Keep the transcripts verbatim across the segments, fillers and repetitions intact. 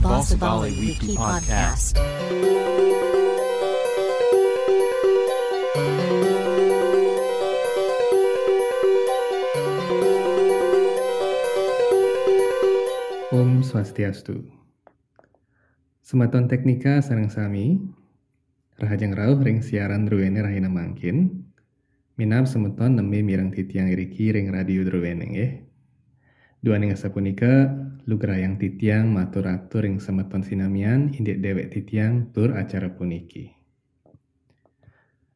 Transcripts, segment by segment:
Basa Bali Wiki Podcast. Om Swastiastu. Semeton teknika sareng sami, rahajeng rauh ring siaran druene rahina mangkin. Minab semeton nembe mireng titiang iriki ring radio druene nggih. Duaning asapunika, lugrayang titiang matur-atur ring semeton sinamian indik dewek titiang tur acara puniki.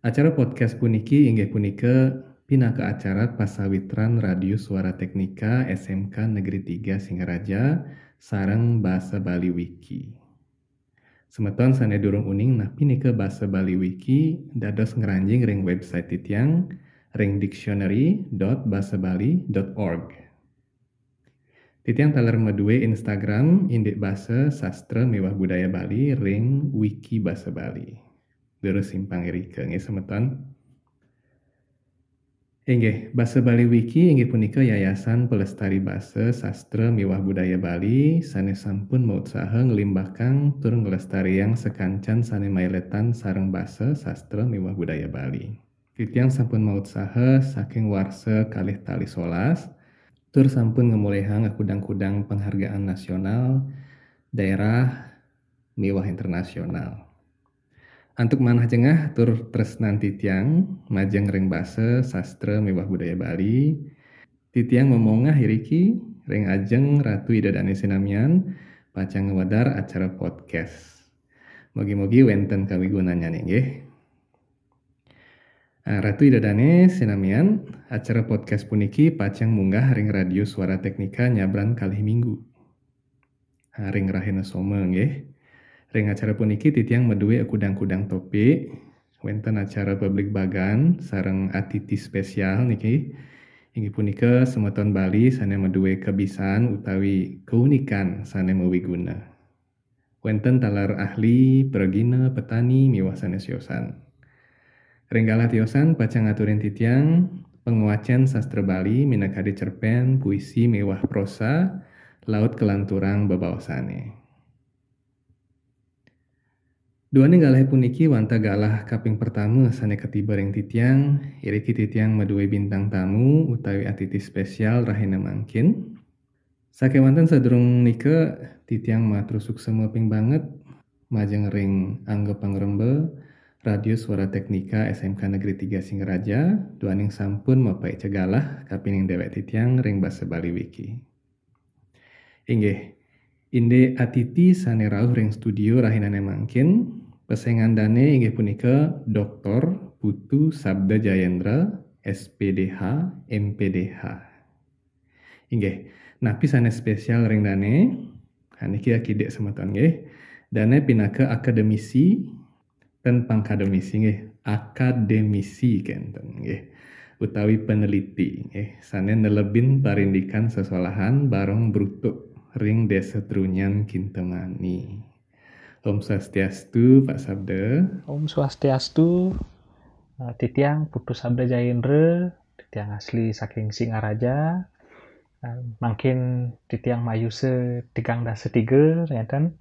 Acara podcast puniki inggih punika pinaka acara pasawitran Radio Suara Teknika S M K Negeri tiga Singaraja sareng Basa Bali Wiki. Semeton sane durung uning napi nika Basa Bali Wiki, dados ngranjing ring website titiang ring dictionary dot basabali dot org. Titiang taler madue Instagram indik basa sastra miwah budaya Bali ring Wiki Basa Bali. Durus simpang irika nggih semeton. Inggih, Basa Bali Wiki inggih punika yayasan pelestari basa, sastra miwah budaya Bali sane sampun mautsaha nglimbakang tur nglestariang sakancan sane mailetan sareng basa, sastra miwah budaya Bali. Titiang sampun mautsaha saking warsa kalih tali solas, tur sampun ngamolihang akudang-kudang penghargaan nasional, daerah, miwah internasional. Antuk manah jengah tur tresnan titiang majeng ring basa, sastra miwah budaya Bali, titiang mamongah iriki ring ajeng Ratu Ida Dane sinamian pacang ngwedar acara podcast. Mugi-mugi wenten kawigunannyane nggih. Ah, Ratu Ida Dane sinamian, acara podcast puniki pacang munggah ring Radio Suara Teknika nyabran kalih minggu. Ah, ring rahina Soma nggih. Ring acara puniki titiang madue akudang-kudang topik, wenten acara pabligbagan sareng atiti spesial niki. Inggih punika semeton Bali sane madue kebisan utawi keunikan sane mawiguna. Wenten taler ahli, pragina, petani, miwah sane siosan. Ring galah tiosan pacang ngaturin titiang pangwacen sastra Bali minakadi cerpen, puisi, miwah prosa, laut kalanturang bebaosane. Duaning galah puniki wantah galah kaping pertama sane katiba ring titiang, iriki titiang madue bintang tamu utawi atiti spesial rahina mangkin. Sakewanten sadurung nika, titiang matur suksema ping banget majeng ring angga pangremba Radio Suara Teknika S M K Negeri tiga Singaraja, duaning sampun mapaica galah kapining dewek titiang ring Basa Bali Wiki. Inggih, indik atiti sane rauh ring studio rahinane mangkin, pesengan dane inggih punika Doktor Putu Sabda Jayendra, S P D H, M P D H. Inggih, napi sane spesial ring dane? Ha, niki akidik semeton nggih. Dane pinaka akademisi, ten pangkademisi nggih, akademisi kenten nggih, utawi peneliti nggih, sane nelebin parindikan sesolahan Barong Brutuk ring Desa Trunyan Kintamani. Om Swastiastu, Pak Sabda. Om Swastiastu. Eh, titiang Putu Sabda Jayendra, titiang asli saking Singaraja. Eh, mangkin titiang mayusa tigang dasa tiga, ngenten.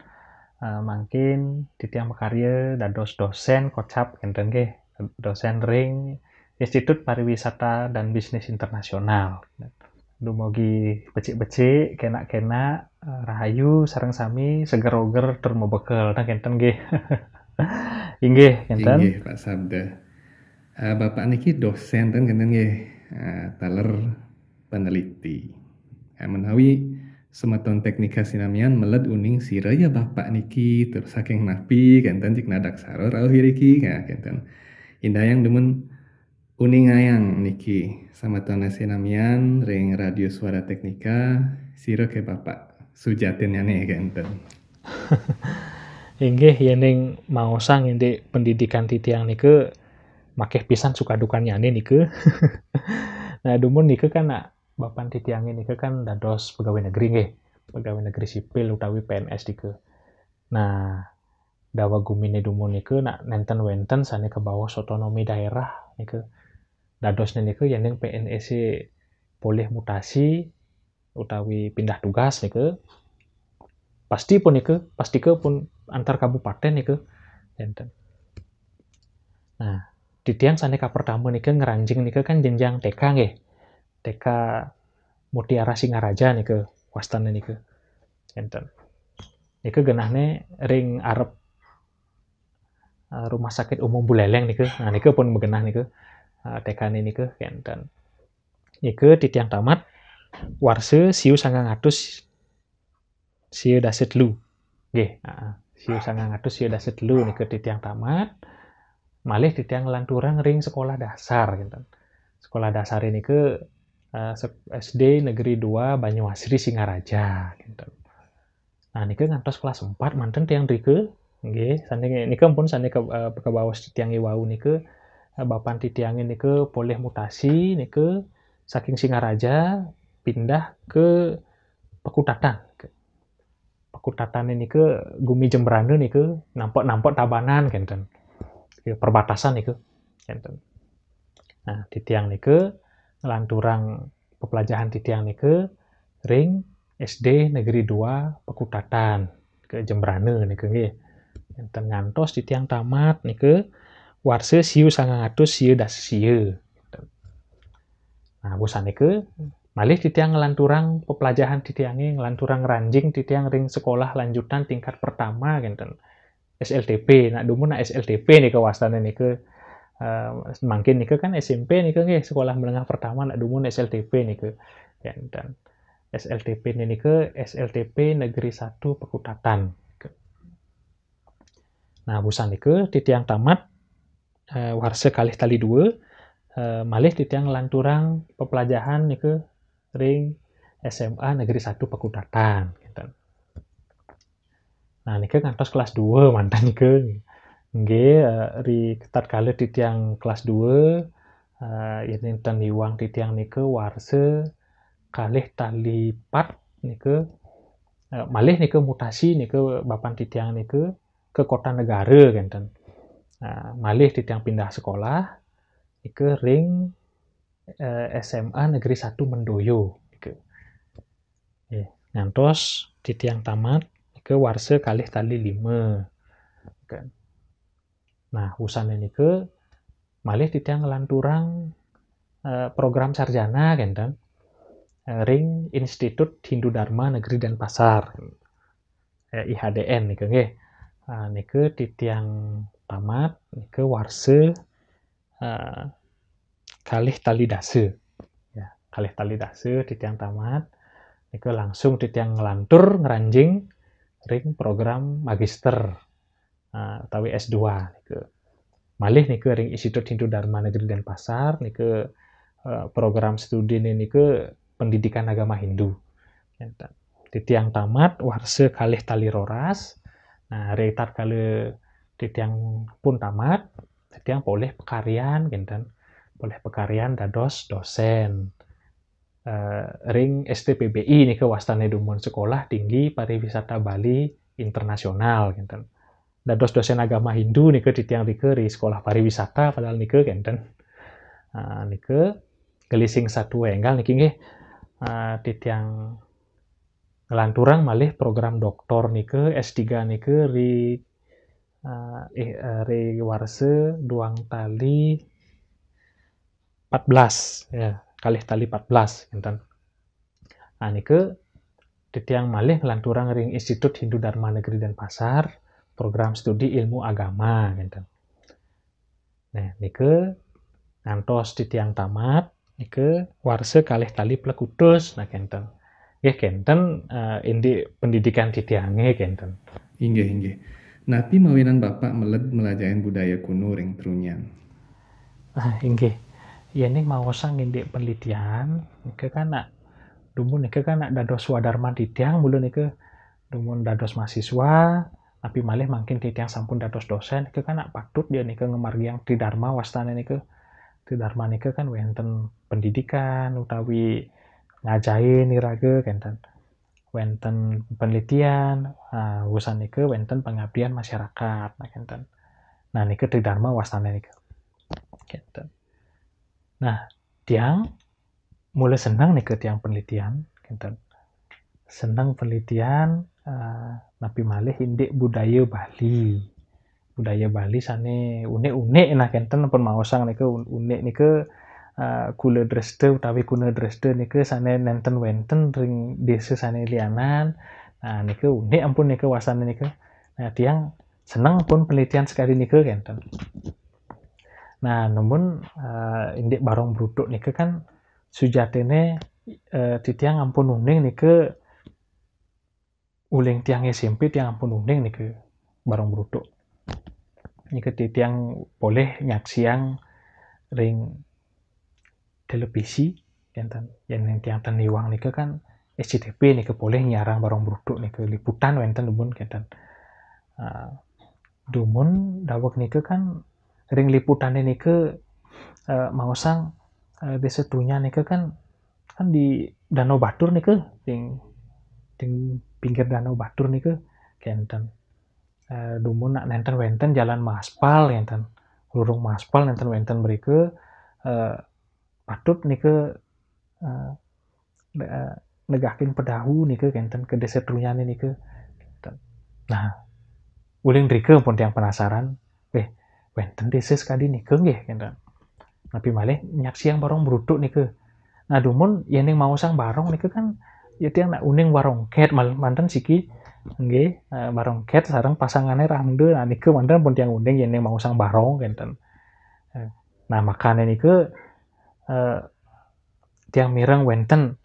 Eh, mangkin titiang makarya dados dosen kocap, ngenten nggih. Dosen ring Institut Pariwisata dan Bisnis Internasional. Dumugi becik-becik, kenak-kenak, eh, rahayu sareng sami seger oger tur mabekel. Nah, kenten nggih. Inggih, kenten. Inggih, Pak Sabda. Eh, Bapak niki dosen ten kenten nggih. Eh, taler peneliti. Eh, menawi semeton teknika sinamian meled uning sira ya Bapak niki, tur saking napi kenten cik nadak sara rauh iriki, ya kenten. Indayang dumun uningayang niki, semeton sinamian ring Radio Suara Teknika, sira ke Bapak sujatinnyane kenten. Inggih, yening maosang indik pendidikan titiang nika makeh pisan sukadukannyane nika. Nah, dumun nika kan, nak, bapan titiange nika kan dados pegawai negeri nggih. Pegawai negeri sipil utawi P N S nika. Nah, dawa gumine dumun nika nak nenten wenten sane kabaos otonomi daerah nika. Dadosne nika yening P N S polih mutasi utawi pindah tugas nika, pasti pun nika, pastika pun antar kabupaten nika, enten. Nah, titiang sane kapertama nika ngranjing nika kan jenjang T K nggih. T K Mutiara Singaraja nika wastane nika. Enten. Nika genahne ring arep eh, Rumah Sakit Umum Buleleng nika. Nah, nika pun magenah nika. Eh, T K-ne nika kenten. Nika titiang tamat warsa siu sangang atus siu dasa telu. Nggih, heeh. Siu sangang atus siu dasa telu nika titiang tamat. Malih titiang nglanturang ring sekolah dasar kenten. Sekolah dasar nika eh, sek- S D Negeri dua Banyuasri Singaraja kenten. Nah, nika ngantos kelas empat manten tiang drika. Nggih, sane nika pun sane ke, eh, kebaos titiang iwau nika, eh, bapan titiange nika polih mutasi nika saking Singaraja pindah ke Pekutatan. Pekutatane nika gumi Jembrana nika nampak-nampak Tabanan kenten. Ya, perbatasan nika kenten. Nah, titiang nika nglanturang pepelajahan titiang nika ring S D Negeri dua Pekutatan ke Jembrana nika nggih. Enten ngantos titiang tamat nika warsa siu sangang atus siu dasa siu. Nah, busan nika malih titiang nglanturang pepelajahan titiange, nglanturang ranjing titiang ring sekolah lanjutan tingkat pertama kenten. S L T P, nak dumun nak S L T P nika wastane nika eh, mangkin nika kan S M P nika nggih sekolah menengah pertama, nak dumun S L T P nika. Kenten. S L T P ni nika S L T P Negeri satu Pekutatan. Nah, busan nika titiang tamat eh, warsa kalih tali dua eh, malih titiang nglanturang pepelajahan nika ring S M A Negeri satu Pekutatan kenten. Nah, nika ngantos kelas dua manten nika. Nggih, eh, ri tatkala titiang kelas dua eh, yen ten iwang titiang nika warsa kalih tali pat nika eh, malih nika mutasi nika bapan titiang nika ke Kota Negara kenten. Nah, malih titiang pindah sekolah nika ring eh, S M A Negeri satu Mendoyo nika. Nggih, ngantos titiang tamat nika warsa kalih tali lima. Kan. Nah, usane nika malih titiang nglanturang eh, program sarjana kenten eh, ring Institut Hindu Dharma Negeri Denpasar. Eh, I H D N nika nggih. Ah, nika titiang tamat nika warsa eh, kalih tali dasa. Ya, kalih tali dasa titiang tamat. Nika langsung titiang nglantur ngranjing ring program magister eh, utawi S dua nika. Malih nika ring Institut Hindu Dharma Negeri Denpasar nika eh, program studine nika pendidikan agama Hindu. Titiang tamat warsa kalih tali roras. Nah, ri tatkala titiang pun tamat, titiang polih pakaryan kenten. Polih pakaryan dados dosen eh, ring S T P B I nika wastane dumun Sekolah Tinggi Pariwisata Bali Internasional kenten. Dados dosen agama Hindu nika titiang rika ri Sekolah Pariwisata padahal nika kenten. Ah, nika gelising satu enggal niki nggih. Ah, titiang nglanturang malih program doktor nika S tiga nika ri ah, eh, eh, ri warsa duang tali empat belas ya, kalih tali empat belas kenten. Ah, nika titiang malih nglanturang ring Institut Hindu Dharma Negeri Denpasar, program studi ilmu agama kenten. Nah, nika ngantos titiang tamat nika warsa kalih tali plekutus nah kenten. Nggih kenten eh, indik pendidikan titiange kenten. Inggih, inggih. Napi mawinan Bapak meled melajahin budaya kuno ring Trunyan? Ah, inggih. Yening maosang indik penelitian, nika kan nak dumun nika kan nak dados swadarman titiang mula nika dumun dados mahasiswa, napi malih mangkin titiang sampun dados dosen, nika kan nak patut dia nika ngemargiang tridharma wastane nika. Tridharma nika kan wenten pendidikan utawi ngajahin iraga kenten. Wenten penelitian, ah, urusan nika wenten pengabdian masyarakat nah kenten. Nah, nika tridharma wastane nika. Kenten. Nah, tiang mula seneng nika tiang penelitian kenten. Seneng penelitian Uh, napi malih indik budaya Bali. Budaya Bali sane unik-unik nah kenten pun maosang nika un- unik nika uh, kula dresta utawi kuna dresta nika sane nenten wenten ring desa sane lianan. Nah, nika unik ampun nika wasane nika. Nah, tiang seneng pun penelitian sekali nika kenten. Nah, namun uh, indik barong brutuk nika kan sujatine uh, titiang ampun uning nika uling tiang S M P tiang ampun uning nika barong brutuk. Nika titiang polih nyaksiang ring televisi kenten. Yen tiang ten iwang nika kan S C T V nika polih nyiarang barong brutuk nika liputan wenten dumun kenten. Uh, dumun daweg nika kan ring liputane nika uh, maosang uh, desa Trunyan nika kan kan di Danau Batur nika ding ding pinggir Danau Batur nika kenten. Uh, dumun nak nenten wenten jalan maspal kenten. Lurung maspal nenten wenten mereka uh, patut nika uh, negakin pedahu nika kenten ke desa Trunyan nika. Nah, uling drika pun tiang penasaran. Eh, wenten desa sekadi nika nggih kenten. Napi malih nyaksiang barong brutuk nika. Nah, dumun yening maosang barong nika kan ya tiang nak uning barong ket mal manten siki nggih uh, barong ket sareng pasangane rangda. Nah, nika manten pun tiang uning yening maosang barong kenten. Nah, makane nika uh, tiang mireng wenten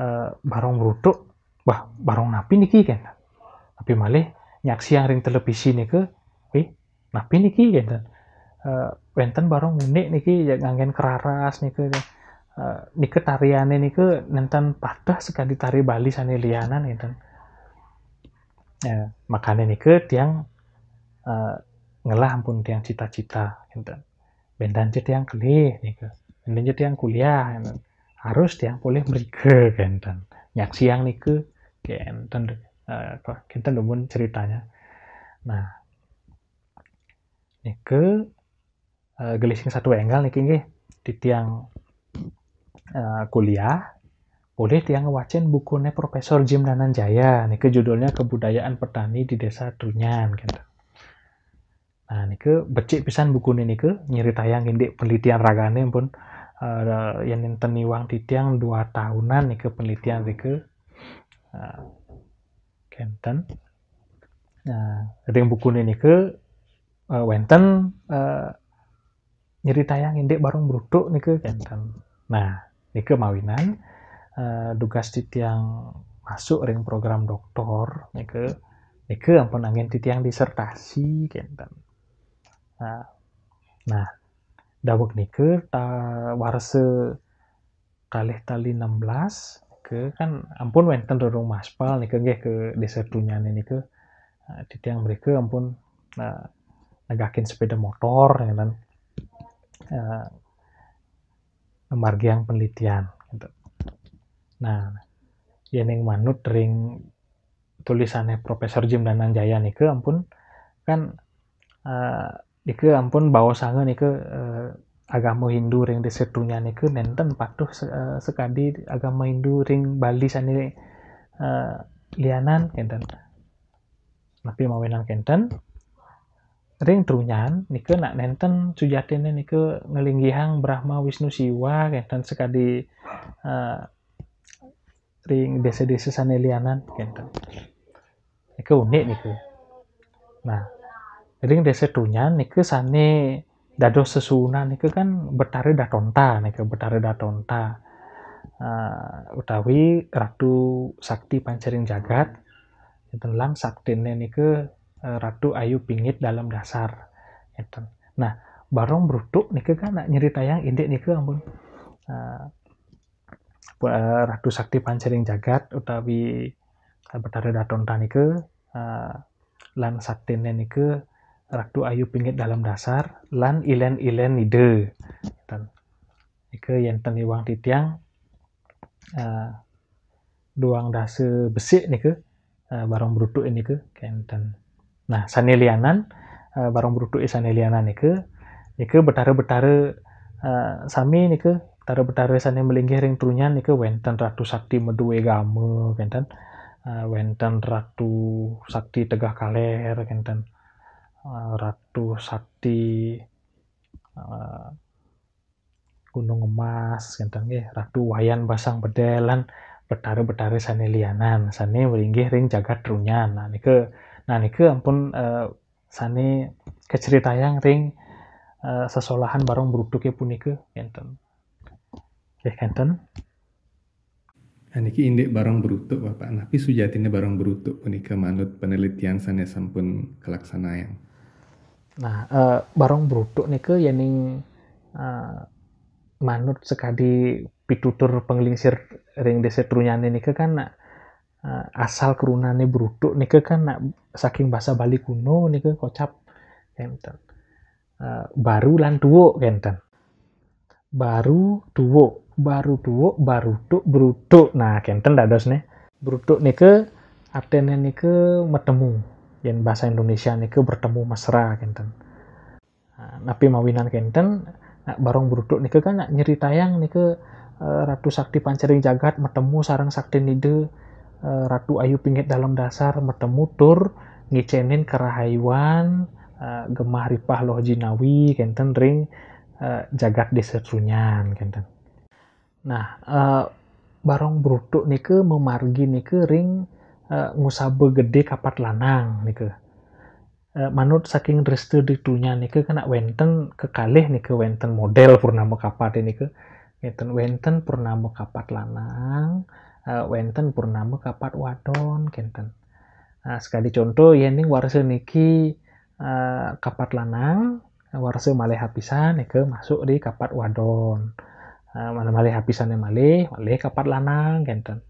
uh, barong brutuk. Wah, barong napi niki kan? Tapi malih nyaksiang ring televisi nika, wih, napi niki kan? Uh, wenten barong unik niki ya nganggen keraras nika. Uh, nika tariane nika nenten pateh sekadi tari Bali sane lianan gitu. Ya, makane nika tiang uh, ngelah ampun tiang cita-cita gitu. Bendan je tiang kelih nika. Bendan je tiang kuliah gitu. Harus tiang polih meriga kenten. Nyaksiang nika kenten uh, kenten dumun ceritanya. Nah, nika uh, gelising satu enggal niki nggih. Titiang uh, kuliah polih tiang ngwacen bukune Profesor Jim Dananjaya nika judulnya Kebudayaan Petani di Desa Trunyan gitu. Nah, nika becik pisan bukune nika nyeritayang indik penelitian ragane pun uh, yang nenten niwang titiang dua tahunan nika penelitian nika uh, kenten. Nah, ring bukune nika uh, wenten uh, nyeritayang indik barong brutuk nika kenten. Nah, nika mawinan uh, dugas titiang masuk ring program doktor nika nika ampun anggen titiang disertasi kenten. Nah, nah daweg nika ta warsa kalih tali enam belas ke kan ampun wenten rurung maspal nika nggih ke desa Trunyan nika. Nah, titiang mereka ampun nah, negakin sepeda motor ya kan. Uh, margiang penelitian gitu. Nah, yening manut ring tulisane Profesor Jim Dananjaya nika ampun kan uh, nika ampun baosanga nika uh, agama Hindu ring desa Trunyan nika nenten patuh se- uh, sekadi agama Hindu ring Bali sane uh, lianan kenten. Napi mawinan kenten ring Trunyan nika nak nenten sujatine nika ngelinggihang Brahma Wisnu Siwa kenten sekadi uh, ring desa-desa sane lianan kenten. Nika unik nika. Nah, ring desa Trunyan nika sane dados sesuunan nika kan Betara Datonta nika Betara Datonta uh, utawi Ratu Sakti Pancaring Jagat kenten lan saktine nika uh, Ratu Ayu Pingit Dalam Dasar kenten. Nah, barong brutuk nika kan nak nyeritayang indik nika ampun uh, Ratu Sakti Pancaring Jagat utawi Betara Datonta nika uh, lan saktine nika Ratu Ayu Pingit Dalam Dasar lan ilen-ilen Ida. Nika yenten iwang titiang uh, duang dasa besik nika uh, barong brutuk nika kenten. Nah, sane lianan uh, barong brutuk sane lianan nika nika betara-betara uh, sami nika betara-betara sane melinggih ring Trunyan nika wenten Ratu Sakti Madue Gama kenten. Eh, wénten Ratu Sakti Tegah Kalér, kénten. Eh, Ratu Sakti, eh, Gunung Emas, kénten nggih, Ratu Wayan Basang Bedél lan betara-betara sané lianan, sané malinggih ring jagat Trunyan. Nah, nika, nah, nika ampun, eh, sané kacritayang ring, eh, sesolahan Barong Brutuké punika, kénten. Nggih, kénten. Nah, niki indik Barong Brutuk, Bapak. Napi sujatiné Barong Brutuk punika manut penelitian sané sampun kalaksanayang? Nah, eh, Barong Brutuk nika yéning, eh, manut sakadi pitutur panglingsir ring Désa Trunyané nika kan, eh, asal keturunané Brutuk nika kan saking basa Bali kuno nika kocap, kénten. Eh, baru lan tuuk, kénten. Baru tuuk, baru tuuk, barutuk, brutuk. Nah, kénten dadosné. Brutuk nika artiné nika matemu. Yén basa Indonesia nika bertemu mesra, kénten. Nah, napi mawinan kénten, nah, Barong Brutuk nika kan nak nyritayang nika, eh, Ratu Sakti Pancering Jagat matemu sareng Sakti Nida, eh, Ratu Ayu Pinggit Dalem Dasar matemu tur ngicénin karahayuan, eh, gemah ripah loh jinawi kénten ring, eh, jagat Désa Trunyan, kénten. Nah, eh, Barong Brutuk nika mamargi nika ring, eh, Ngusaba Gedé Kapat Lanang nika. Eh, manut saking Dresta Di Trunyan nika kan nak wénten kekalih nika, wénten modél purnama kapaté nika. Kénten, wénten purnama kapat lanang, eh, wénten purnama kapat wadon, kénten. Nah, sekadi contoh, yéning warsa niki, eh, kapat lanang, warsa malih apisan nika masuk di kapat wadon. Eh, mana malih apisané malih, malih kapat lanang, kénten.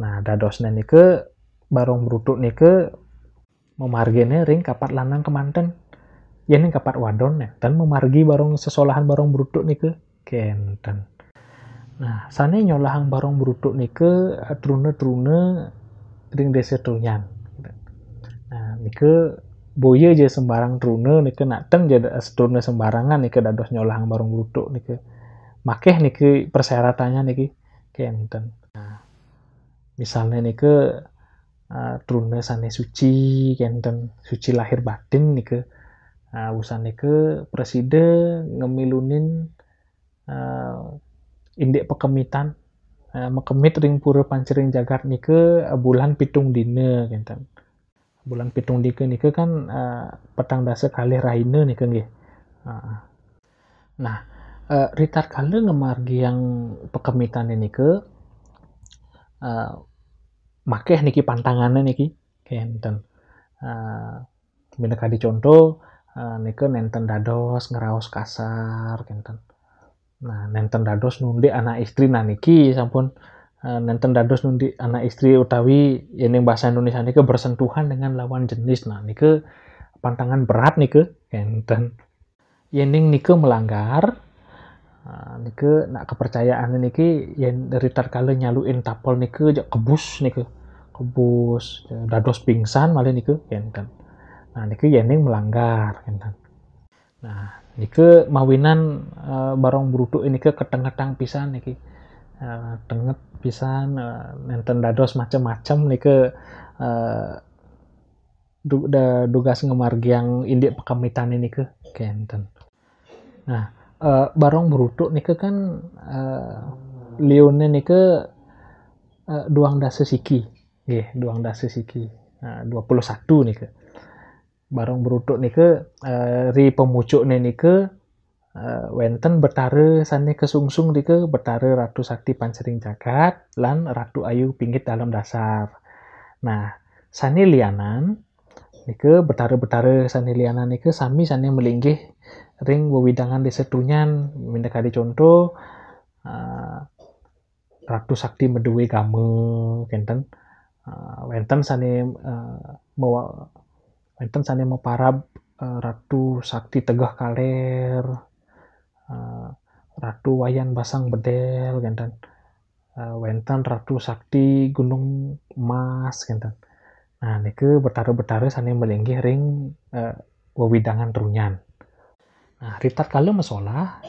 Nah, dadosné nika Barong Brutuk nika mamarginé ring kapat lanang kémanten. Yéning kapat wadon nénten mamargi Barong, sesolahan Barong Brutuk nika, kénten. Nah, sané nyolahang Barong Brutuk nika, eh, truna-truna ring Désa Trunyan. Nah, nika boya ja sembarang truna nika, nak ten ja da-, truna sembarangan nika dados nyolahang Barong Brutuk nika. Makéh niki persyaratannya niki, kénten. Nah, misalnya nika, eh, truna sané suci, kénten, suci lahir batin nika. Nah, wusan nika prasida ngamilunin, eh, indik pakemitan, eh, makemit ring Pura Pancering Jagat nika, eh, bulan pitung dina, kénten. Bulan pitung dina nika kan, eh, petang dasa kalih rahina nika nggih. Ah. Nah, eh, ritatkala ngamargiang pakemitané nika, eh, makéh niki pantangané niki, kénten. Eh, minakadi contoh, eh, nika nénten dados ngraos kasar, kénten. Nah, nénten dados nundik anak istri, nah niki sampun, eh, nénten dados nundik anak istri utawi yéning basa Indonesia nika bersentuhan dengan lawan jenis. Nah, nika pantangan berat nika, kénten. Yéning nika melanggar, eh, nika nak kepercayaan niki yén ritatkala nyaluin tapel nika ja kebus nika. Kebus, dados pingsan malih nika, kénten. Nah, nika yéning melanggar, kénten. Nah, nika mawinan, eh, Barong Brutuk nika ketengetang pisan niki. Eh, tenget pisan, eh, nénten dados macem-macem nika, eh, du-, da-, dugas ngamargiang indik pakamitané nika, kénten. Nah, eh, Barong Brutuk nika kan, eh, liunné nika, eh, duang dasa siki. Nggih, duang dasa siki. Nah, dua puluh satu nika. Barong Brutuk nika, eh, ri pamucukné nika, eh, wénten betara sané kasungsung nika, Betara Ratu Sakti Pancering Jagat lan Ratu Ayu Pinggit Dalem Dasar. Nah, sané lianan nika, betara-betara sané lianan nika sami sané malinggih ring wewidangan Désa Trunyan, minakadi contoh, eh, Ratu Sakti Madué Gama, kénten. Eh, wénten sané, eh, mawa-, wénten sané maparab, eh, Ratu Sakti Tegah Kalér, eh, Ratu Wayan Basang Bedél, kénten. Eh, wénten Ratu Sakti Gunung Emas, kénten. Nah, nika betara-betara sané malinggih ring, eh, wewidangan Trunyan. Nah, ritatkala masolah,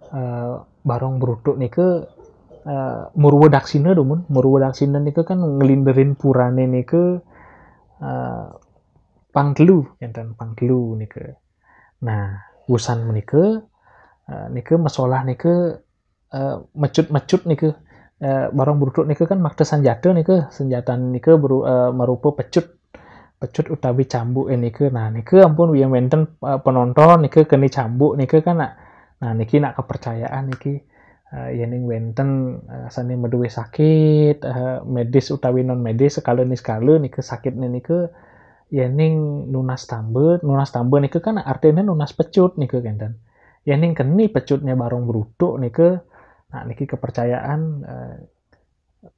eh, Barong Brutuk nika eh, Murwa Daksina dumun. Murwa Daksina nika kan nglinderin purane nika, eh, pang telu, enten pang telu nika. Nah, wusan menika, eh, nika masolah nika, eh, mecut-mecut nika, eh, Barong Brutuk nika kan makta sanjata nika, sanjata nika beru-, eh, marupa pecut, pecut utawi cambuk, eh, nika. Nah, nika ampun yen wenten, eh, penonton nika keni cambuk nika kan, nak. Nah, niki nak kepercayaan niki, eh, yening wenten, eh, sane maduwe sakit, eh, medis utawi non medis sekala niskala nika sakitne nika yening nunas tamba, nunas tamba nika kan artine nunas pecut nika kenten. Yening keni pecutnya Barong Brutuk nika, nah niki kepercayaan, eh,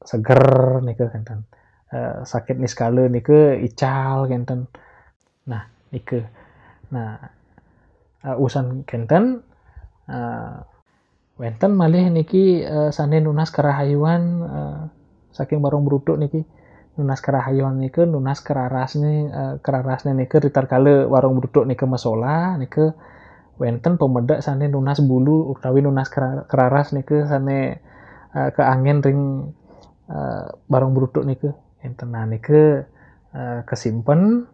seger nika kenten. Eh, sakit niskala nika ical kenten. Nah, nika. Nah, eh, usan kenten, eh, wenten malih niki, eh, sane nunas kerahayuan, eh, saking Barong Brutuk niki. Nunas kerahayuan nika, nunas kerarasne, eh, kerarasne nika ritatkala Barong Brutuk nika masolah nika wenten pamedek sane nunas bulu utawi nunas kera-, keraras nika sane, eh, kaangen ring, eh, Barong Brutuk nika. Enten nah nika, eh, kasimpen.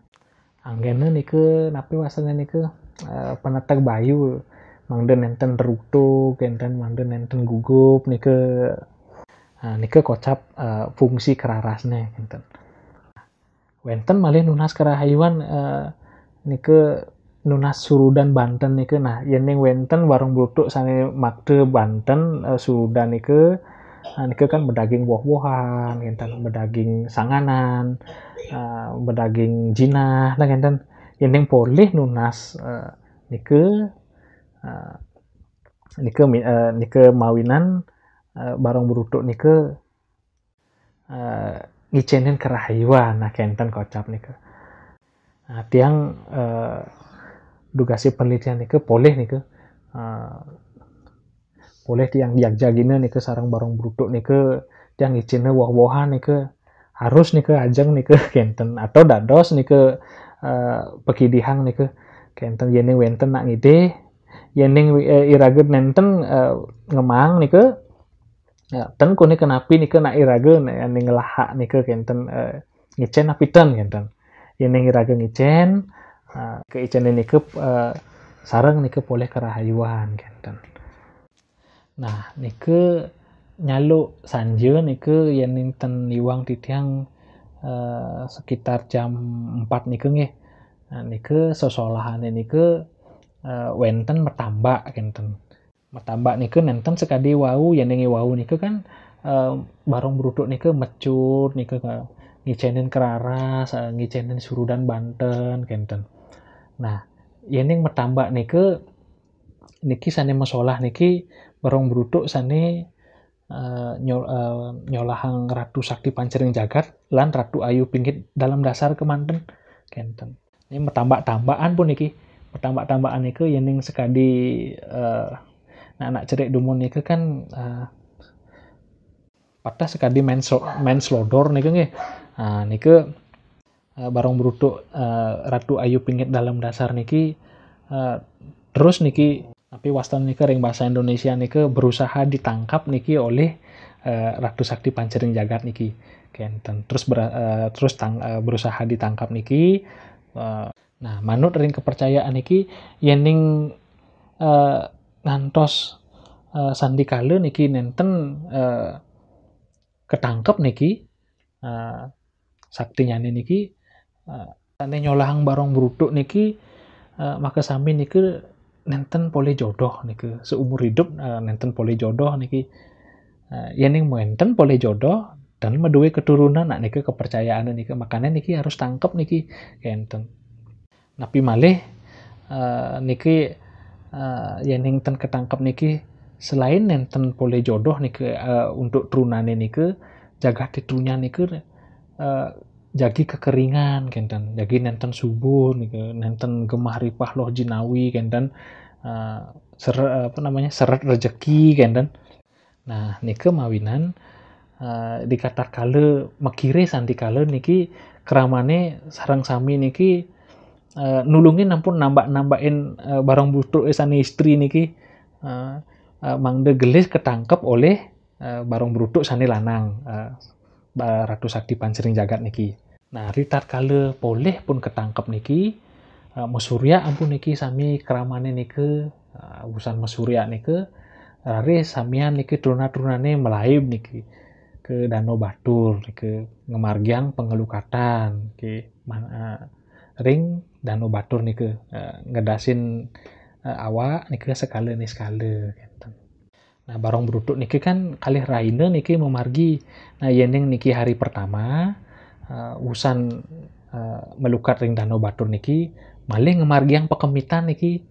Anggena nika napi wastane nika, eh, peneteg bayu. Mangda nenten rutuk, enten mangda nenten gugup nika, eh, nika kocap, eh, fungsi kerarasne enten. Wenten malih nunas kerahayuan, eh, nika nunas surudan banten nika. Nah, yening wenten Barong Brutuk sane makta banten, eh, surudan nika, nah, nika kan bedaging woh-wohan, enten bedaging sanganan, eh, bedaging jinah, nah enten. Yening polih nunas, eh, nika, eh, nika mi-, eh, nika mawinan, eh, Barong Brutuk nika, eh, ngicenin kerahayuan, nah kenten kocap nika. Nah, tiang, eh, dugasi penelitian nika polih nika, eh, polih tiang jagjagina nika sareng Barong Brutuk nika tiang ngicenin woh-wohan nika harus nika ajeng nika kenten atau dados nika, eh, pakidihang nika kenten yening wenten nak ngidih, yening, eh, iraga nenten, eh, ngemang nika, ya, ten kone kenapi nika nak iraga ne-, ning ngelahak nika kenten, eh, ngicen napi ten kenten. Yening iraga ngicen, eh, keicenin nika, eh, sareng nika polih kerahayuan kenten. Nah, nika nyaluk sanja nika yening ten iwang titiang, eh, sekitar jam empat nika nggih. Nah, nika sesolahane nika, eh, wenten matambak kenten. Matambak nika nenten sakadi wau, yening wau nika kan, eh, Barong Brutuk nika mecut nika ka-, ngicenin keraras, eh, ngicenin surudan banten kenten. Nah, yening matambak nika niki sane masolah niki Barong Brutuk sane, eh, nyol-, eh, nyolahang Ratu Sakti Pancering Jagat lan Ratu Ayu Pinggit Dalam Dasar kemanten kenten. Ini matambak-tambakan pun niki. Matambak-tambakan nika yening sakadi, eh, nak-nak cerik dumun nika kan, eh, patah sakadi main so-, main selodor nika nggih. Nah, nika, eh, Barong Brutuk, eh, Ratu Ayu Pinggit Dalam Dasar niki, eh, terus niki, tapi wastan nika ring bahasa Indonesia nika berusaha ditangkap niki oleh, eh, Ratu Sakti Pancering Jagat niki. Kenten. Terus ber-, eh, terus tang-, eh, berusaha ditangkap niki, eh, nah, manut ring kepercayaan niki, yening, eh, ngantos, eh, sandikala niki nenten, eh, ketangkep niki, eh, saktinyane niki, eh, sane nyolahang Barong Brutuk niki, eh, makasami nika nenten polih jodoh nika seumur hidup, eh, nenten polih jodoh niki. Eh, yening wenten polih jodoh dan maduwe keturunan, nah nika kepercayaan nika, makane niki harus tangkep niki kenten. Napi malih, eh, niki, eh, yening ten ketangkep niki selain nenten polih jodoh niki, eh, untuk trunane nika, jagat trunyan nika, eh, jagi kekeringan kenten, jagi nenten subur nika, nenten gemah ripah loh jinawi kenten, eh, sere-, apa namanya, seret rejeki kenten. Nah, nika mawinan, eh, dikatakala makire sandikala niki kramane sareng sami niki, eh, nulungin ampun nambak-nambakin, eh, Barong Brutuk sane istri niki, eh, eh, mangda gelis ketangkep oleh eh, Barong Brutuk sane lanang, eh, Ba-, Ratu Sakti Pancering Jagat niki. Nah, ritatkala polih pun ketangkep niki, eh, masuryak ampun niki sami kramane nika, eh, usan masuryak nika, raris samian niki truna-trunane malaib niki ke Danau Batur nika ngamargiang pangalukatan ke man-, eh, ring Danau Batur nika, eh, ngedasin, eh, awak nika sekala niskala kenten. Nah, Barong Brutuk niki kan kalih rahina niki mamargi. Nah, yening niki hari pertama, eh, usan, eh, malukat ring Danau Batur niki malih ngamargiang pakemitan niki.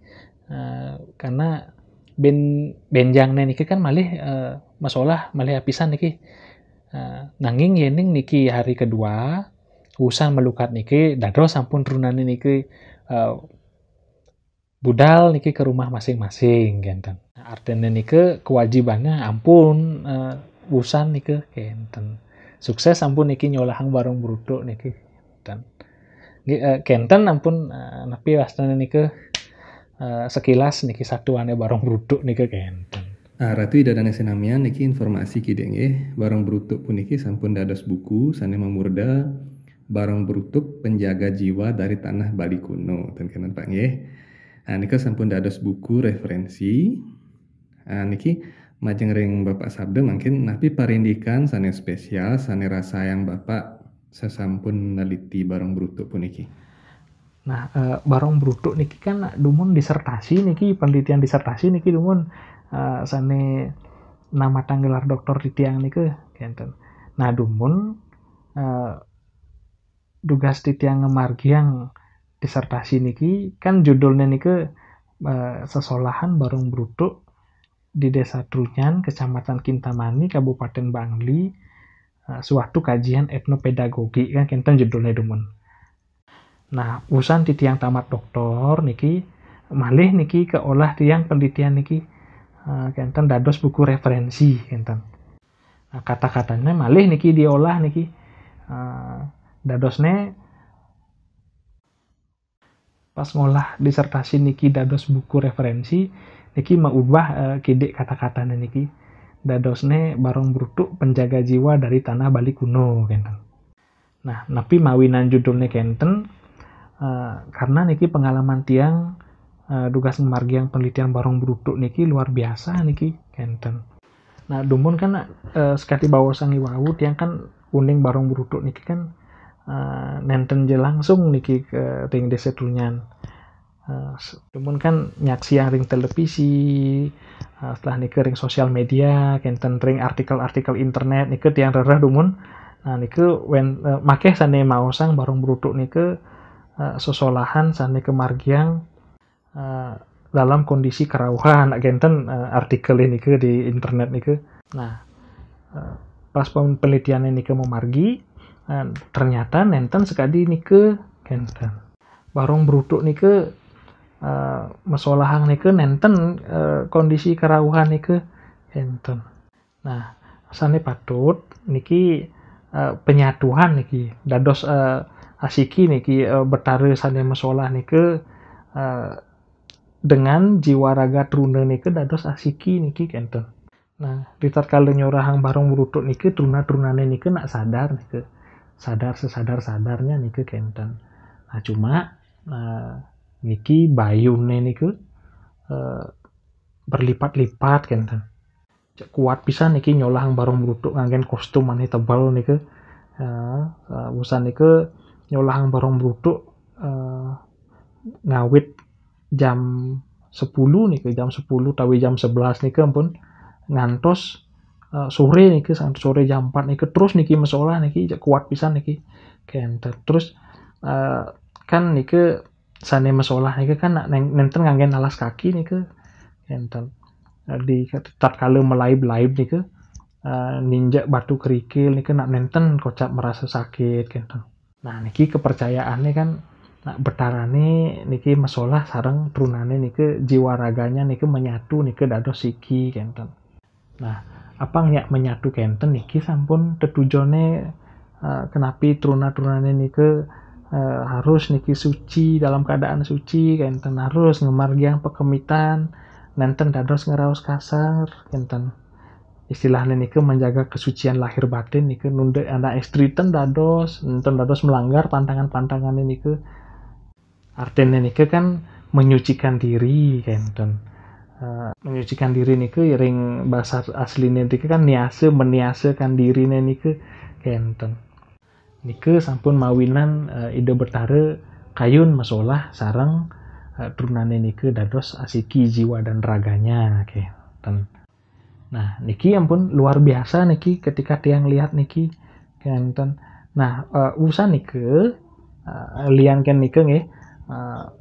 Eh, karena ben-, benjangne niki kan malih, eh, masolah malih apisan niki. Eh, nanging yening niki hari kedua, usan malukat niki dados sampun trunane niki, eh, budal niki ke rumah masing-masing kenten. Artine nika kewajibannya ampun, eh, usan nika kenten. Sukses ampun niki nyolahang Barong Brutuk niki kenten. Nggih, eh, kenten ampun, eh, napi wastane nika, eh, sekilas niki satuane Barong Brutuk nika kenten. Ah, Ratu Ida Dane Senamian niki informasi kidik nggih. Barong Brutuk puniki sampun dados buku sane mamurda Barong Brutuk Penjaga Jiwa dari Tanah Bali Kuno. Ten kenten Pak nggih. Ah, nika sampun dados buku referensi. Ah, niki majeng ring Bapak Sabda mangkin napi parindikan sane spesial sane rasayang Bapak sasampun neliti Barong Brutuk puniki? Nah, eh, Barong Brutuk niki kan dumun disertasi niki, penelitian disertasi niki dumun, eh, sane namatang gelar doktor titiang nika kenten. Nah, dumun, eh, dugas titiang ngamargiang disertasi niki kan judulne nika, eh, Sesolahan Barong Brutuk di Desa Trunyan, Kecamatan Kintamani, Kabupaten Bangli, eh, suatu kajian etnopedagogi kan kenten judulne dumun. Nah, usan titiang tamat doktor niki malih niki keolah tiang penelitian niki, eh, kenten dados buku referensi kenten. Nah, kata-katanya malih niki diolah niki, eh, dadosne pas ngolah disertasi niki dados buku referensi niki maubah, eh, kidik kata-katanya niki dadosne Barong Brutuk Penjaga Jiwa dari Tanah Bali Kuno kenten. Nah, napi mawinan judulnya kenten? Eh, karena niki pengalaman tiang, eh, dugas ngamargiang penelitian Barong Brutuk niki luar biasa niki kenten. Nah, dumun kan, eh, sekadi baosang iwau tiang kan uning Barong Brutuk niki kan, eh, nenten ja langsung niki ke ring Desa Trunyan. Eh, s-, dumun kan nyaksiang ring televisi, eh, setelah nika ring sosial media, kenten ring artikel-artikel internet nika tiang rereh dumun. Nah, nika wen-, eh, makeh sane maosang Barong Brutuk nika, eh, sesolahan sane kamargiang, eh, dalam kondisi kerauhan, kenten, eh, artikel nika di internet nika. Nah, eh, pas pen-, penelitiannya nika mamargi, eh, ternyata nenten sekadi nika kenten. Barong Brutuk nika, eh, masolahang nika nenten, eh, kondisi kerauhan nika kenten. Nah, sane patut niki, eh, penyatuan niki dados, eh, asiki niki, eh, Betara sane masolah nika, eh, dengan jiwa raga truna nika dados asiki niki kenten. Nah, ritatkala nyorahang Barong Brutuk nika truna-trunane nika nak sadar nika. Sadar sesadar-sadarnya nika kenten. Nah, cuma, eh, niki bayune nika, eh, berlipat-lipat kenten. Cek kuat pisan niki nyolahang Barong Brutuk nganggen kostum ane tebel nika. Eh, eh, usan nika nyolahang Barong Brutuk, eh, ngawit jam sepuluh nika, jam sepuluh tawi jam sebelas nika ampun ngantos, eh, sore niki, sampai sore jam empat nika terus niki masolah niki, cek kuat pisan niki. Kenten. Terus, eh, kan nika sane masolah nika kan nak neng-, nenten nganggen alas kaki nika. Kenten. Eh, di tatkala malaib-laib nika, eh, ninjak batu kerikil nika nak nenten kocap merasa sakit kenten. Nah, niki kepercayaane kan nak Betarane niki masolah sareng trunane nika jiwa raganya nika menyatu nika dados siki kenten. Nah, apang nyak menyatu kenten niki sampun tetujone, eh, kenapi truna-trunane nika, eh, harus niki suci, dalam keadaan suci kenten, harus ngamargiang pakemitan, nenten dados ngraos kasar kenten. istilahnya nika menjaga kesucian lahir batin nika, nunda anak istri ten dados, ten dados melanggar pantangan-pantangan nika. Artinya nika kan menyucikan diri kenten. Uh, menyucikan diri nika ring bahasa aslinya nika kan niasa, meniasakan dirinya nika kenten. Nika sampun mawinan uh, Ida Betara kayun masolah sareng uh, trunane nika dados asiki jiwa dan raganya kenten. Nah, niki ampun luar biasa niki ketika tiang lihat niki kenten. Nah, uh, usan nika uh, lian ken nika nggih, uh,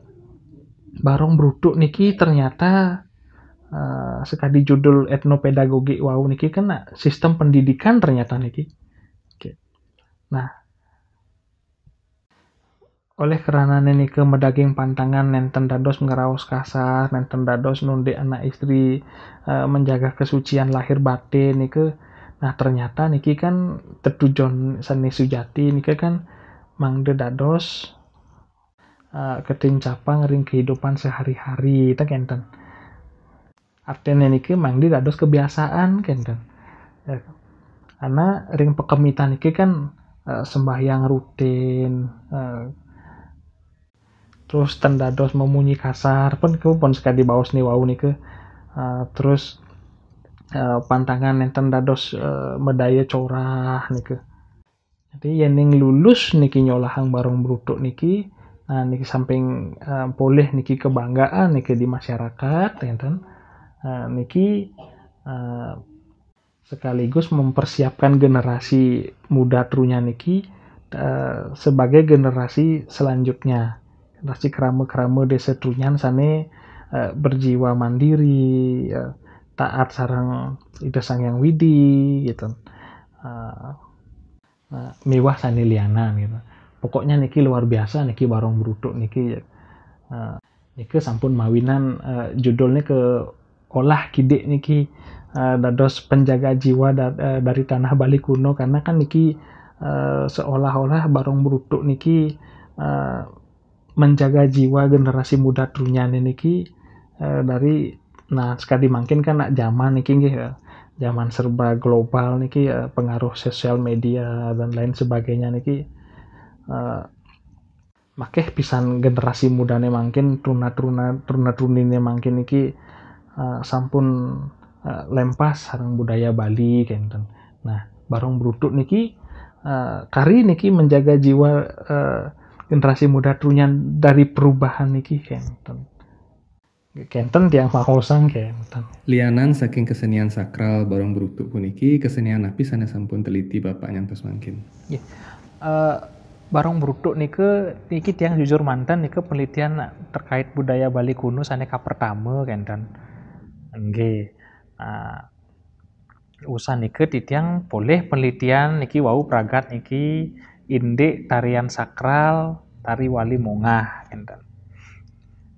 Barong Brutuk niki ternyata uh, sekadi judul etnopedagogi wau niki kan sistem pendidikan ternyata niki. Oke. Nah, oleh karena nika medaging pantangan nenten dados ngeraos kasar, nenten dados nundik anak istri, uh, menjaga kesucian lahir batin nika. Nah, ternyata niki kan tetujon seni sujati nika kan mangda dados uh, ketincapang ring kehidupan sehari-hari, tak kenten. Artinya niki mangda dados kebiasaan kenten. Ya. Karena ring pekemitan niki kan uh, sembahyang rutin, uh, terus ten dados memunyi kasar, pun pun sekadi baos ni wau nika. Uh, terus uh, pantangan nenten dados uh, medaya corah nika. Jadi yening lulus niki nyolahang Barong Brutuk niki, nah niki samping uh, polih niki kebanggaan niki di masyarakat, kenten. Uh, niki uh, sekaligus mempersiapkan generasi muda trunya niki uh, sebagai generasi selanjutnya, generasi kerama-kerama desa trunyan sane uh, berjiwa mandiri, uh, taat sareng Ida Sang Hyang Widi gitu. Uh, uh, miwah sane lianan gitu. Pokoknya niki luar biasa niki Barong Brutuk niki. Uh, nika sampun mawinan uh, judulnya ke olah kidik niki uh, dados penjaga jiwa da, uh, dari tanah Bali kuno, karena kan niki uh, seolah-olah Barong Brutuk niki uh, menjaga jiwa generasi muda trunyane niki uh, dari, nah, sekadi mangkin kan nak zaman niki nggih ya, zaman serba global niki ya, pengaruh sosial media dan lain sebagainya niki uh, makeh pisan generasi mudane mangkin, truna-truna truna-trunine mangkin niki uh, sampun uh, lempas sareng budaya Bali kenten. Nah, Barong Brutuk niki uh, kari niki menjaga jiwa uh, generasi muda trunyan dari perubahan niki kenten. Kenten tiang maosang kenten. Lianan saking kesenian sakral Barong Brutuk puniki, kesenian napi sane sampun teliti Bapak nyantos mangkin? Uh, Barong Brutuk nika niki tiang jujur manten nika penelitian terkait budaya Bali kuno sane kapertama kenten. Nggih. Uh, usan nika titiang polih penelitian niki wau pragat niki indik tarian sakral tari Wali Mongah kenten.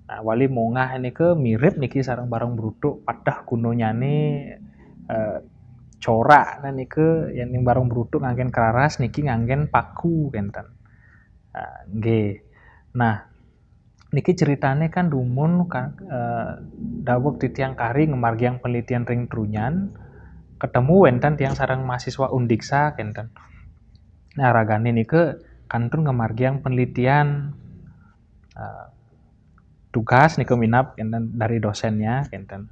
Nah, Wali Mongah nika mirip niki sareng Barong Brutuk, pateh gunonyane eh, corak nah nika yen ning Barong Brutuk nganggen keraras niki nganggen paku kenten. Nah, nggih. Nah, niki ceritane kan dumun kan eh, daweg titiang kari ngemargiang penelitian ring Trunyan ketemu wenten tiang sareng mahasiswa Undiksa kenten. Nah, ragane nika kantun ngemargiang penelitian uh, tugas nika minab kenten dari dosennya kenten.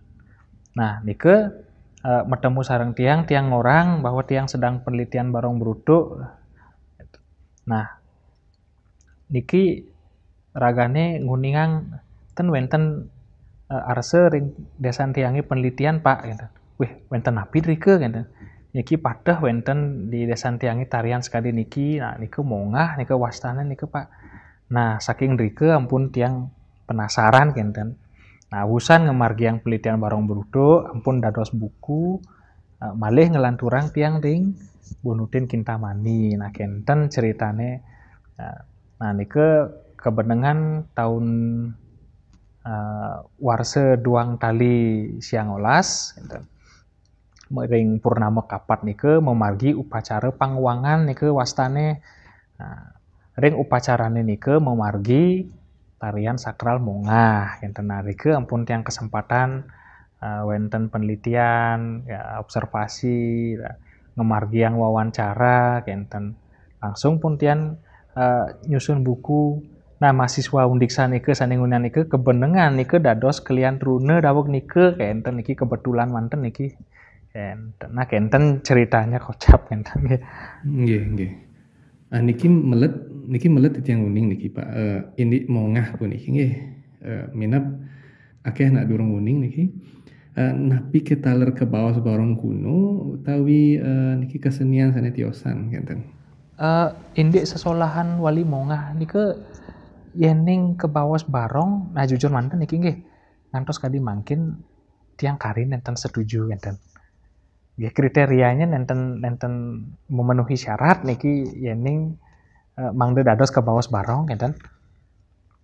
Nah, nika uh, metemu sareng tiang, tiang ngorang bahwa tiang sedang penelitian Barong Brutuk. Nah, niki ragane nguningang ten wenten uh, arsa ring desan tiange penelitian, Pak, kenten. Wih, wenten napi rika kenten. Niki pateh wenten di desan tiange tarian sekadi niki. Nah, nika Mongah, nika wastane nika, Pak. Nah, saking rika ampun tiang penasaran kenten. Nah, usan ngemargiang penelitian Barong Brutuk, ampun dados buku, uh, malih ngelanturang tiang ring Bunutin Kintamani. Nah, kenten ceritane. Nah, nah nika kebenengan tahun uh, warsa duang tali siang olas kenten. Ring purnama kapat nika memargi upacara panguwangan nika wastane. Nah, ring upacarane nika memargi tarian sakral Mongah kenten. Nah, rika ampun tiang kesempatan eh, wénten penelitian, ya, observasi, ya, ngemargiang wawancara, kénten. Langsung pun tiang, eh, nyusun buku. Nah, mahasiswa undiksana nika sané ngunian nika kebenengan nika dados kelian truna daweg nika, kénten niki kebetulan manten niki. Kénten. Nah, kénten ceritanya kocap kénten nggih. Nggih, nggih. Ah, niki melet, niki melet titiang uning niki, Pak. Eh, indik mongah puniki nggih. Eh, minab akéh anak durung uning niki. Eh, napi ké taler kebaos barong kuno utawi, eh, niki kesenian sané tiosan kénten? Eh, indik sesolahan wali mongah nika yéning kebaos barong, nah jujur manten niki nggih. Ngantos kadi mangkin tiang kari nénten setuju kénten. Nggih, kriterianya nénten, nénten memenuhi syarat niki yéning, eh, mangda dados kebaos barong kénten.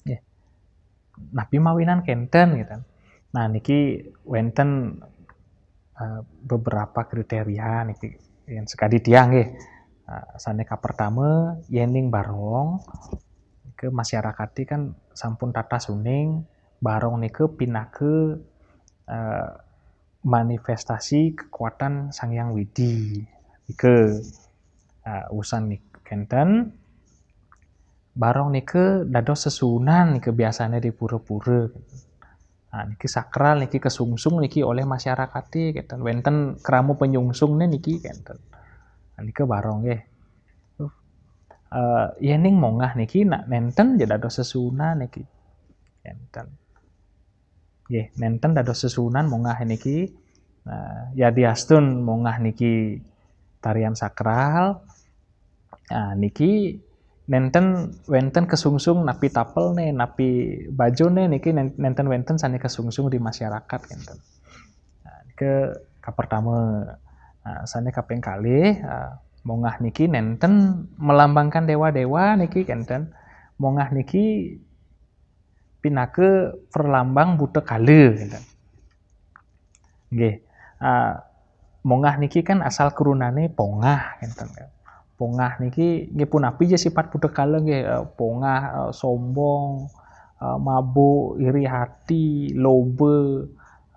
Nggih. Napi mawinan kénten kénten. Nah, niki wénten, eh, beberapa kriteria niki yén sekadi tiang nggih. Eh, sané kapertama, yéning barong ke masyarakat kan sampun tatas uning, barong nika pinaka, eh, manifestasi kekuatan Sang Hyang Widi. Nika, eh, usan nika kénten, barong nika dados sesuunan nika biasanya di pura-pura. Nah, niki sakral, niki kesungsung niki oleh masyarakat kénten. Wénten krama penyungsungné niki kénten. Nah, nika barong nggih. Eh, yéning mongah niki nak nénten ja dados sesuunan niki. Kénten. Nggih, nénten dados sesuunan mongah niki. Nah, yadiastun mongah niki tarian sakral, nah, niki nénten wénten kesungsung napi tapelné, napi bajuné niki nén-, nénten wénten sané kesungsung di masyarakat kénten. Nah, ke kapertama, nah, sané kaping kalih, ah, mongah niki nénten melambangkan dewa-dewa niki kénten. Mongah niki pinaka perlambang buta kala kénten. Nggih. Ah, mongah niki kan asal kerunané pongah kénten. Pongah niki nggih punapi ja sifat buta kala nggih, eh, pongah, eh, sombong, eh, mabuk, iri hati, loba,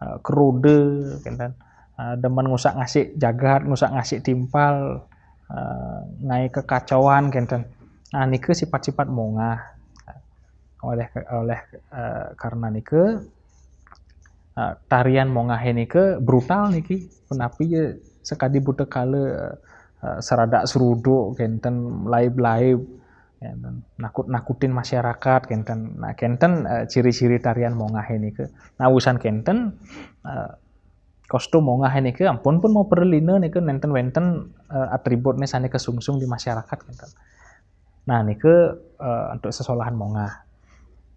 eh, keroda kénten. Eh, demen ngusak-ngasik jagat, ngusak-ngasik timpal, eh, ngaé kekacauan kénten. Nah, nika sifat-sifat mongah. Oleh, oleh, eh, karena nika, eh, tarian mongahé nika brutal niki. Punapi ja sekadi buta kala, eh, seradak seruduk kénten, laib-laib, kénten, nakut-nakutin masyarakat kénten. Nah, kénten, eh, ciri-ciri tarian mongahé nika. Nah, usan kénten, eh, kostum mongahé nika ampun pun mau perlina nika nénten wénten, eh, atributné sané kesungsung di masyarakat kénten. Nah, nika, eh, untuk sesolahan mongah.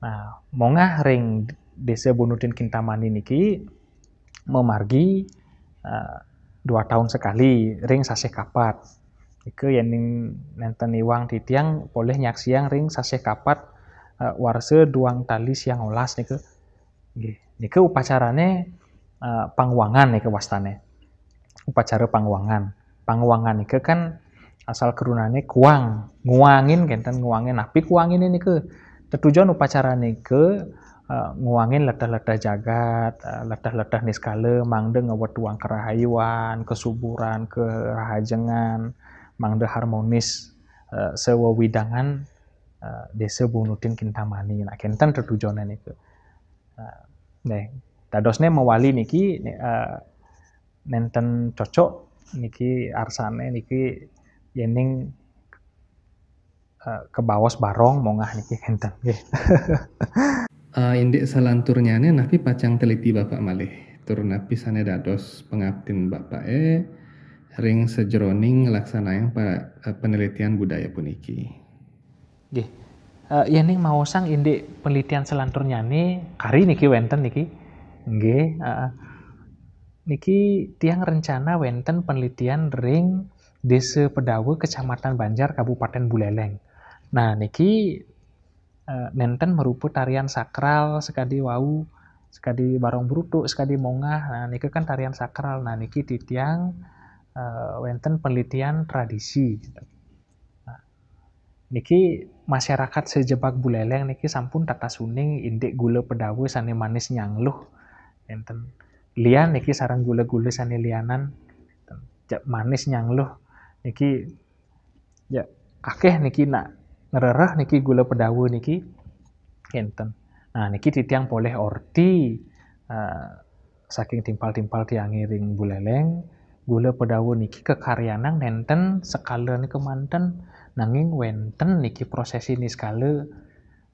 Nah, mongah ring Désa Bunutin Kintamani niki memargi, eh, dua tahun sekali ring sasih kapat. Nika yéning nénten iwang titiang polih nyaksiang ring sasih kapat, eh, warsa duang tali siang olas nika. Nggih. Nika upacarané, eh, pangwangan nika wastané. Upacara pangwangan. Pangwangan nika kan asal kerunané kuang, nguangin kénten, nguangin. Napi kuangin nika? Tetujon upacara nika, eh, nguangin leteh-leteh jagat, eh, leteh-leteh niskala mangda ngawetuang kerahayuan, kesuburan, kerahajengan, mangda harmonis, eh, sawewidangan, eh, Désa Bunutin Kintamani. Nah, kénten tetujoné nika. Nah, nggih. Dadosné mawali niki, ni-, eh, nénten cocok niki arsané niki yéning, eh, kebaos barong mongah niki kénten nggih. Eh, indik salanturnyané napi pacang teliti Bapak malih? Tur napi sané dados pangaptin Bapaké ring sajeroning nglaksanayang pa-, eh, penelitian budaya puniki? Nggih. Eh, yéning maosang indik penelitian salanturnyané kari niki wénten niki. Nggih, heeh. Niki tiang rencana wénten penelitian ring Désa Pedawa, Kecamatan Banjar, Kabupaten Buleleng. Nah, niki, eh, nénten marupa tarian sakral sekadi wau, sekadi barong brutuk, sekadi mongah. Nah, nika kan tarian sakral. Nah, niki titiang, eh, wénten penelitian tradisi. Nah, niki masyarakat sajebag Buleleng niki sampun tatas uning indik gula Pedawa sané manis nyangluh. Kénten. lian niki sareng gula-gula sane lianan. Cek manis nyangluh niki, ya, akeh niki nak ngrereh niki gula pedawa niki. Kenten. Nah, niki titiang polih orti, eh, saking timpal-timpal tiange ring Buleleng, gula pedawa niki kakaryanang nenten sekalane kemanten, nanging wenten niki prosesi niskala,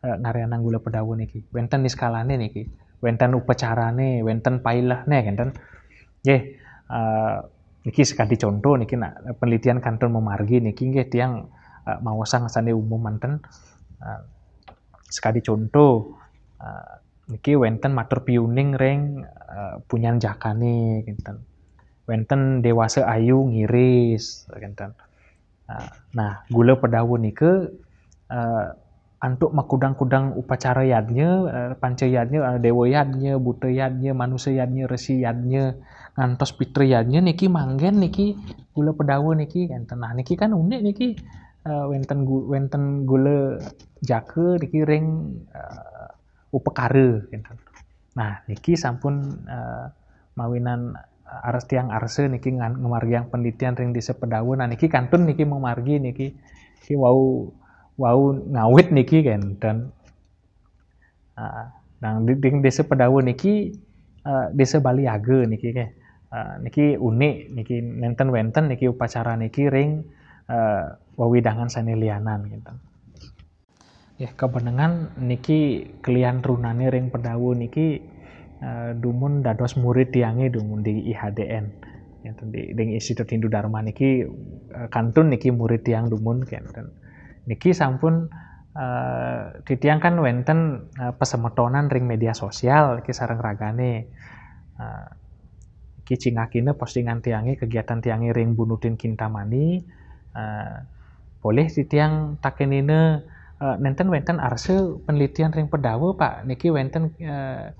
eh, ngaryanang gula pedawa niki. Wenten niskalane niki. Wenten upacarane, wenten pailehne, kenten. Nggih, eh, niki sekadi contoh niki nak penelitian kantun mamargi niki nggih tiang, eh, maosang sane umum manten. Eh, sekadi contoh, eh, niki wenten matur piuning ring, eh, punyan jakane, kenten. Wenten dewasa ayu ngiris, kenten. Nah, nah, gula pedawa nika, eh, antuk makudang-kudang upacara yadnya, eh, panca yadnya, eh, dewa yadnya, buta yadnya, manusa yadnya, resi yadnya, ngantos pitra yadnya niki manggen niki gula pedawa niki, kenten. Nah, niki kan unik niki, eh, wenten gu-, wenten gula jaka niki ring, eh, upakara, kenten. Nah, niki sampun, eh, mawinan, eh, ars-, tiang arsa niki ngan-, ngamargiang penelitian ring Desa Pedawa. Nah, niki kantun niki mamargi niki. Niki wau, wau ngawit niki kenten. Ah, nang di, di Desa Pedawa niki, eh, Desa Bali Aga niki nggih. Ah, niki unik niki nenten wenten niki upacara niki ring, eh, wewidangan sane lianan kenten. Ya, kabenengan niki kelian trunane ring Pedawa niki, eh, dumun dados murid tiange dumun di I H D N. Ya, di, di Institut Hindu Dharma niki, eh, kantun niki murid tiang dumun kenten. Niki sampun, eh, titiang kan wenten, eh, pasemetonan ring media sosial niki sareng ragane. Eh, niki cingakina postingan tiange, kegiatan tiange ring Bunutin Kintamani, eh, polih titiang takenina, eh, nenten wenten arsa penelitian ring Pedawa, Pak. Niki wenten, eh,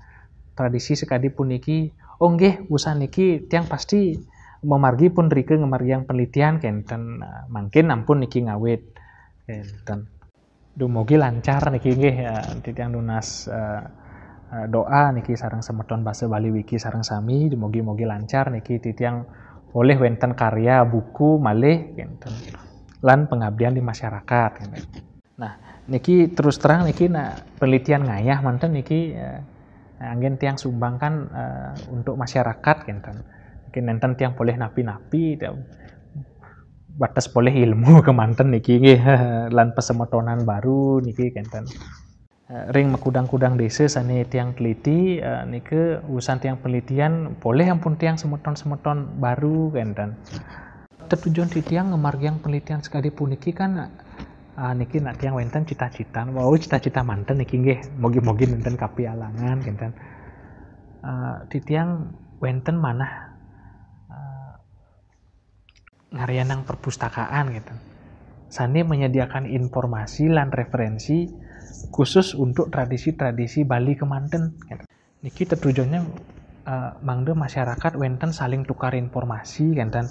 tradisi sakadi puniki. Oh nggih, usan niki tiang pasti mamargi pun rika ngamargiang penelitian kenten. Nah, mangkin ampun niki ngawit kenten. Dumugi lancar niki nggih, eh, titiang nunas, eh, eh, doa niki sareng semeton Basa Bali Wiki sareng sami, dumugi-mugi lancar niki titiang polih wenten karya buku malih kenten. Lan pengabdian di masyarakat kenten. Nah, niki terus terang niki nak penelitian ngayah manten niki, eh, anggen tiang sumbangkan, eh, untuk masyarakat kenten. Niki nenten tiang polih napi-napi, bates polih ilmu kemanten niki nggih, lan pasemetonan baru niki kenten. Eh, ring makudang-kudang desa sane tiang teliti, eh, nika usan tiang penelitian polih ampun tiang semeton-semeton baru kenten. Tetujon titiang ngamargiang penelitian sakadi puniki kan, ah, niki nak tiang wenten cita-cita, wau cita-cita manten niki nggih, mogi-mogi nenten kapialangan kenten. Ah, titiang wenten manah, ah, ngaryanang perpustakaan kenten. Sane menyediakan informasi lan referensi khusus untuk tradisi-tradisi Bali kemanten kenten. Niki tetujonnya, eh, mangda masyarakat wenten saling tukar informasi kenten.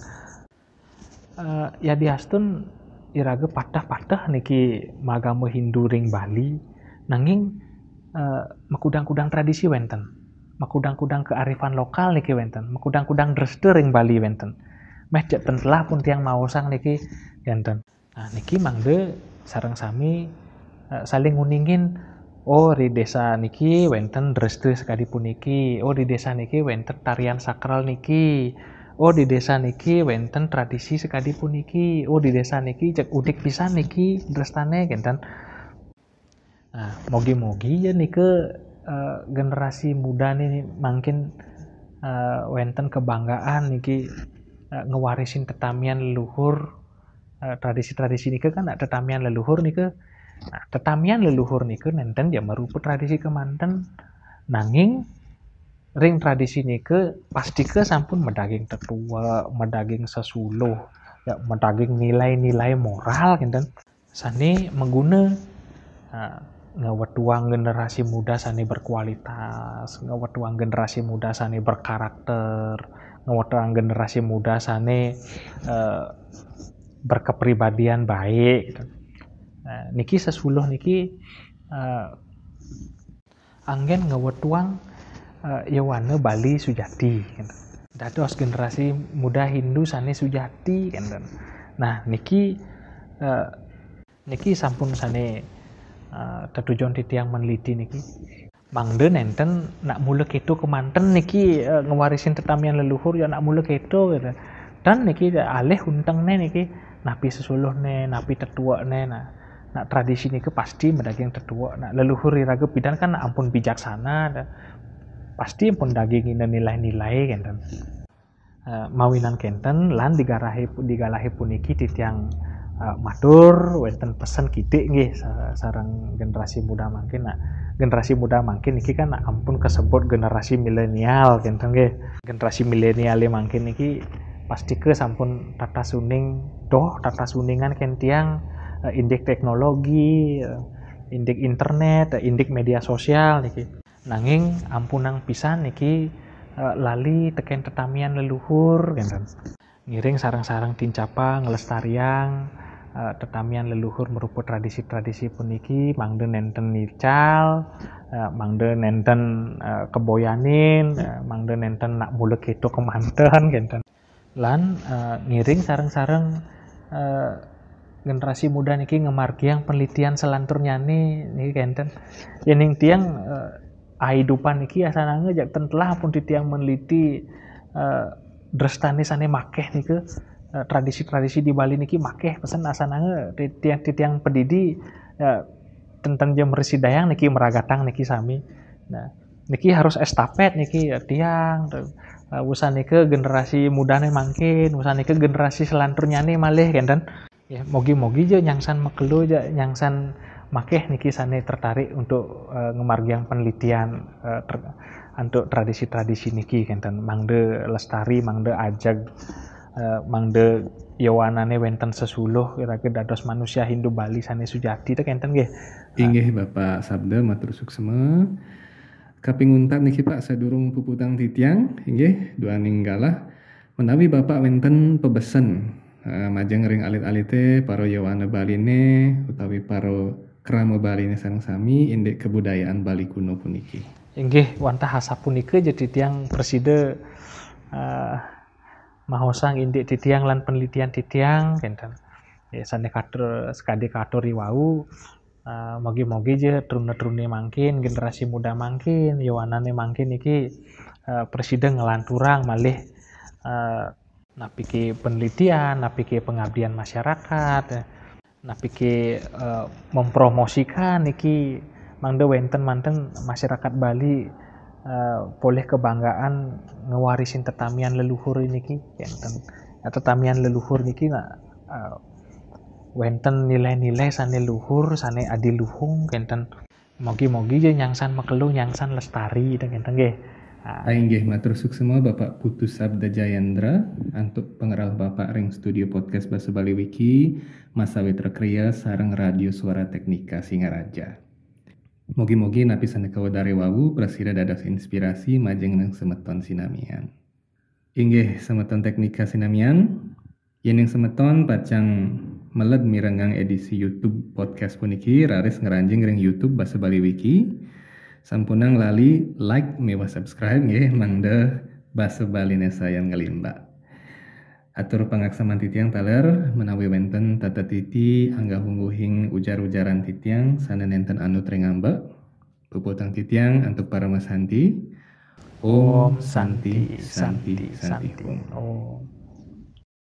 Eh, yadiastun iraga pateh-pateh niki magama Hindu ring Bali, nanging, eh, makudang-kudang tradisi wenten. Makudang-kudang kearifan lokal niki wenten. Makudang-kudang dresta ring Bali wenten. Meh cek ten telah pun tiang maosang niki wenten. Nah, niki mangda sareng sami, eh, saling nguningin, oh, di desa niki wenten dresta sakadi puniki, oh, di desa niki wenten tarian sakral niki, oh, di desa niki wenten tradisi sakadi puniki, oh, di desa niki cek unik pisan niki drestane kenten. Nah, mogi-mogi ya nika, eh, generasi muda nih mangkin, eh, wenten kebanggaan niki, eh, ngewarisin tetamian leluhur, eh, tradisi-tradisi nika kan tetamian leluhur nika. Nah, tetamian leluhur nika nenten ya marupa tradisi kemanten. Nanging ring tradisi nika pastika sampun madaging tetua, madaging sesuluh, ya madaging nilai-nilai moral kenten. Sane maguna, ha, ngawetuang generasi muda sane berkualitas, ngawetuang generasi muda sane berkarakter, ngawetuang generasi muda sane, eh, berkepribadian baik gitu. Nah, niki sesuluh niki, eh, anggen ngawetuang eh, Yowana Bali sujati, gitu. Dados generasi muda Hindu sane sujati, gitu. Nah, niki, eh, niki sampun sane, eh, tetujon titiang meneliti niki. Mangda nenten nak mula keto kemanten niki, eh, ngewarisin tetamian leluhur ya nak mula keto, gitu. Dan niki alih untengne niki, napi sesuluhne, napi tetuekne, nah. Nak tradisi nika pasti madaging tetuek. Nak leluhur iraga pidan kan ampun bijaksana, dah. Pasti ampun daging ina nilai-nilai kenten. Eh, mawinan kenten lan digarahi, digalahi puniki titiang, eh, matur wenten pesen kidik nggih sa-, sareng generasi muda mangkin. Nah, generasi muda mangkin niki kan ampun kesebut generasi milenial kenten nggih. Generasi milenial mangkin niki pastika sampun tata suning doh, tata suningan kenten tiang, eh, indik teknologi, eh, indik internet, eh, indik media sosial niki. Nanging ampunang pisan niki, eh, lali teken tetamian leluhur kenten. Ngiring sareng-sareng tincapa ngelestariang, eh, tetamian leluhur merupa tradisi-tradisi puniki, mangda nenten nical, eh, mangda nenten, eh, keboyanin, eh, mangda nenten nak mula keto kemanten kenten. Lan, eh, ngiring sareng-sareng, eh, generasi muda niki ngemargiang penelitian selanturnyane niki kenten. Yening tiang, eh, aidupan niki asananga jak ten telah pun titiang meneliti, eh, drestane sane makeh nika, eh, tradisi-tradisi di Bali niki makeh pesen asananga titiang, titiang pedidi, eh, tenten ja mresidayang niki meragatang niki sami. Nah, niki harus estafet niki, eh, tiang, eh, usan nika generasi mudane mangkin, usan nika generasi selanturnyane malih kenten. Ya, mogi-mogi ja nyangsan makelo ja nyangsan makeh niki sane tertarik untuk, eh, ngemargiang penelitian, eh, ter-, antuk tradisi-tradisi niki kenten, mangda lestari, mangda ajeg, eh, mangda yowanane wenten sesuluh iraga dados manusia Hindu Bali sane sujati ta kenten nggih. Inggih Bapak Sabda, matur suksema. Kaping untat niki Pak, sadurung puputang titiang, inggih, duaning galah. Menawi Bapak wenten pebesen, eh, majeng ring alit-alite, para yowana Baline, utawi para krama Baline sareng sami, indik kebudayaan Bali kuno puniki. Inggih, wantah asapunika ja titiang prasida, eh, mahosang indik titiang lan penelitian titiang, kenten. Ya, sane katur, sekadi katur riwau, eh, mogi-mogi ja truna-trune mangkin, generasi muda mangkin, yowanane mangkin niki, eh, prasida nglanturang malih, eh, napike penelitian, napike pengabdian masyarakat, eh, napike, eh, mempromosikan niki mangda wenten manten masyarakat Bali, eh, polih kebanggaan ngewarisin tetamian leluhur niki, kenten. Ya, tetamian leluhur niki nak, eh, wenten nilai-nilai sane luhur, sane adiluhung, kenten. Mogi-mogi ja nyangsan makelo, nyangsan lestari, kenten nggih. Ah. Inggih, matur suksema Bapak Putu Sabda Jayendra, antuk pangrauh Bapak ring studio podcast Basa Bali Wiki, masawitra kriya sareng Radio Suara Teknika Singaraja. Mogi-mogi napi sane kawedare wau prasida dados inspirasi majeng ring semeton sinamian. Inggih, semeton teknika sinamian, yening semeton pacang meled mirengang edisi YouTube podcast puniki, raris ngranjing ring YouTube Basa Bali Wiki. Sampunang lali like miwah subscribe nggih, mangda basa Baline sayan nglimbak. Atur pangaksaman titiang taler, menawi wenten tata titi anggah ungguhing ujar-ujaran titiang sane nenten anut ring ambek, puputang titiang antuk parama santi. Om Santi, Santi, Santi, Om.